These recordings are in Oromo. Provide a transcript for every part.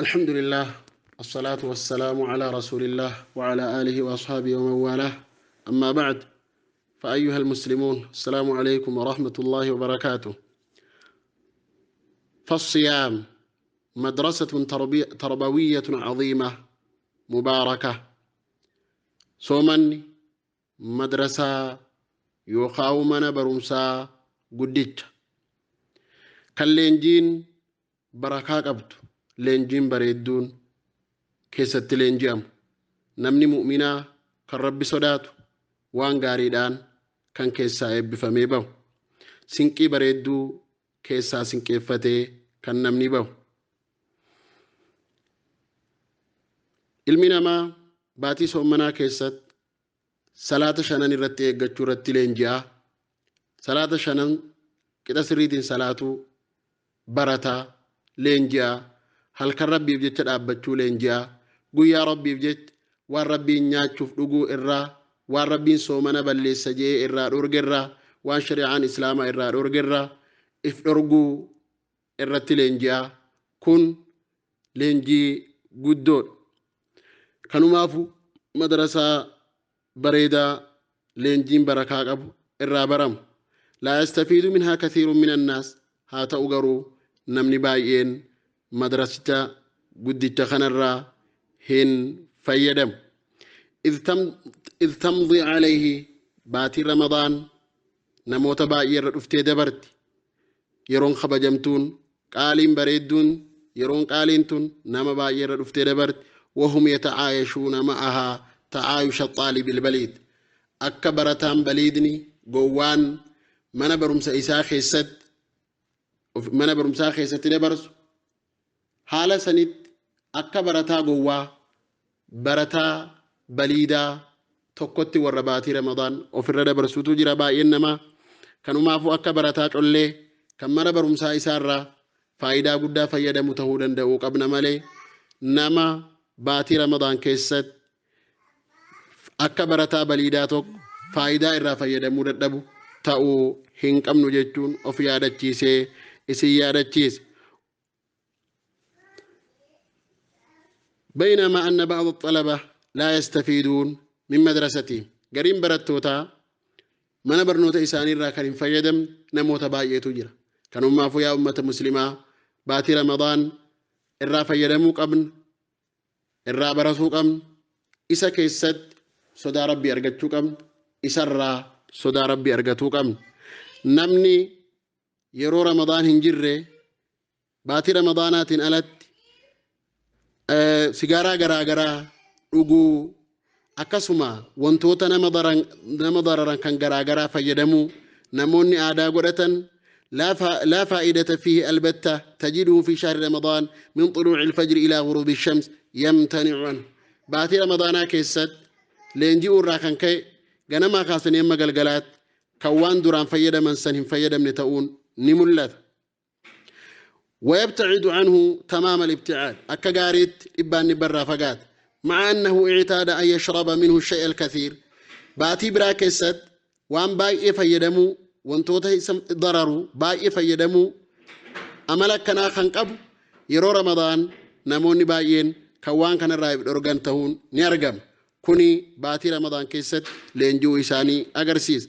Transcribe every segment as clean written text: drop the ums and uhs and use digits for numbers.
الحمد لله، الصلاة والسلام على رسول الله وعلى آله وأصحابه ومن والاه. أما بعد، فأيها المسلمون، السلام عليكم ورحمة الله وبركاته. فالصيام مدرسة تربوية عظيمة مباركة. صومني مدرسة يوخاو من برمسا قدت كاللينجين بركة قبت leenjiin bareedduun keessatti leenji'amu, namni mu'minaa kan Rabbi sodaatu waan gaariidhaan kan keessaa eebbifamee bahu, sinqii bareedduu keessaa sinqeeffatee kan namni bahu. Ilmi namaa baatii soommanaa keessatti salaata shanan irratti eeggachuu irratti leenji'aa, salaata shanan qixa sirriitiin salaatuu barataa leenji'aa, halkan Rabbiif jecha dhaabbachuu leenji'aa, guyyaa Rabbiif jecha waan Rabbiin nyaachuuf dhuguu irraa, waan Rabbiin soomana balleessa jee irraa dhorge irraa, waan shari'aan Islaamaa irraa dhorge irraa if dhorguu irratti leenji'aa. Kun leenjii guddoodha. Kanumaafu madrasaa bareedaa leenjiin barakaa qabu irraa baramu. Laa yastafiidu minhaa kathiirun min annaas. Haa ta'u garuu namni baay'een madrasicha guddicha kanarraa hin fayyadamu. إذ تمضي عليه baatii Ramadaan namoota baay'ee irra dhuftee dabarti. Yeroon kabajamtuun qaaliin bareedduun, yeroon qaaliin tun nama baay'ee irra dhuftee dabarti. وهم يتعايشون معها تعايش الطالب البليد. akka barataan baliidni gowwaan mana barumsa isaa keessatti, mana barumsaa keessatti dabarsu haala sanitti, akka barataa gowwaa, barataa baliidaa tokkotti warra baatii Ramadaan ofirra dabarsuutu jira baay'een namaa. Kanumaafuu akka barataa collee kan mana barumsaa isaarraa faayidaa guddaa fayyadamu ta'uu danda'uu qabna malee, nama baatii Ramadaan keessatti akka barataa baliidaa tokko faayidaa irraa fayyadamuu dadhabu ta'uu hin qabnu jechuun of yaadachiisee isin yaadachiisa. بينما أن بعض الطلبة لا يستفيدون من مدرستهم. قرين برتوتا من برنوتا إساني را كان فيدم نموت بايتو جرا. كانوا ما فيا أمة مسلمة، باتي رمضان الرا فيدمو قبل الرا برسو قبل إسا كيست صدا ربي أرجتو قبل إسا صدا ربي أرجتو قبل. نمني يرو رمضان هنجره باتي رمضانات ألت sigaaraa garaagaraa dhuguu, akkasuma wantoota nama dararan kan garaagaraa fayyadamuu namoonni aadaa godhatan, لا فائدة فيه البتة، تجده في شهر رمضان من طلوع الفجر إلى غروب الشمس يمتنع عنه. باتي رمضان كيست لينجي وراكن كي غنما خاصن يما قلقلات كوان دوران فيدا من سنهم فيدا من تؤون نملت ويبتعد عنه تمام الابتعاد. أكا قاريت إبان برا فقات، مع أنه اعتاد أن يشرب منه الشيء الكثير. باتي براكست وان باي فيدمو وانتوته ضرروا باي فيدمو أملك كنا خنقب يرو رمضان نموني بايين كوان كان الرايب الأرغان تهون نيرغم. كوني باتي رمضان كيست لينجو إساني أغرسيس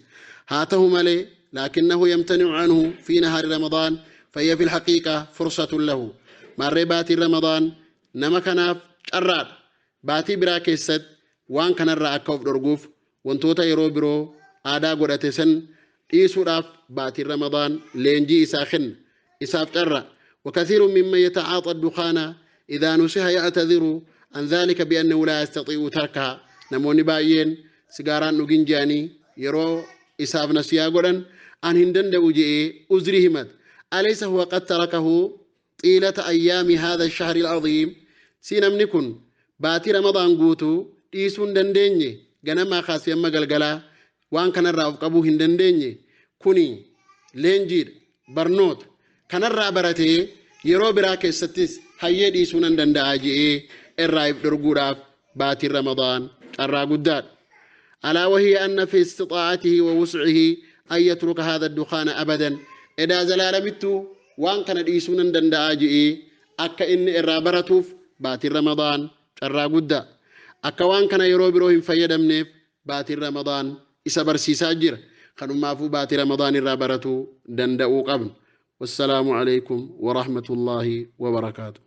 هاته مالي، لكنه يمتنع عنه في نهار رمضان، فهي في الحقيقة فرصة له. مرة باتي رمضان نما كناف قرار باتي براكيست وان كان الرأكوف درغوف وانتوتا يرو برو آدا قرأتسن إيسوراف باتي رمضان لينجي إساخن إساف قرر. وكثير ممن يتعاطى الدخان إذا نسيها يعتذر عن ذلك بأنه لا يستطيع تركها. نموني بايين سيجاران نجنجاني يرو إساف نسيها قرن أن هندن دوجي أزرهمت. أليس هو قد تركه طيلة أيام هذا الشهر العظيم؟ سينم نكن باتي رمضان قوتو إيسون دندني غنما خاص يما قلقلا وان كان الرأف قبو هندندني كوني لينجير برنوت كان الرأبرتي يرو براك الستيس هيد إيسون دنداجي الرأيب درقوراف باتي رمضان الرأقداد. ألا وهي أن في استطاعته ووسعه أن يترك هذا الدخان أبدا. إذا زلالمتو وان كان إيسون دنداجي أكا إن الرابرتوف Baatiin Ramadaan carraa guddaa. Akka waan kana yeroo biroo hin fayyadamneef baatiin Ramadaan isa barsiisaa jira. Kanummaafuu baatii Ramadaan irraa baratuu danda'uu qabna. Wassalaamu alaikum wa rahmatullaahi wa barakaatu.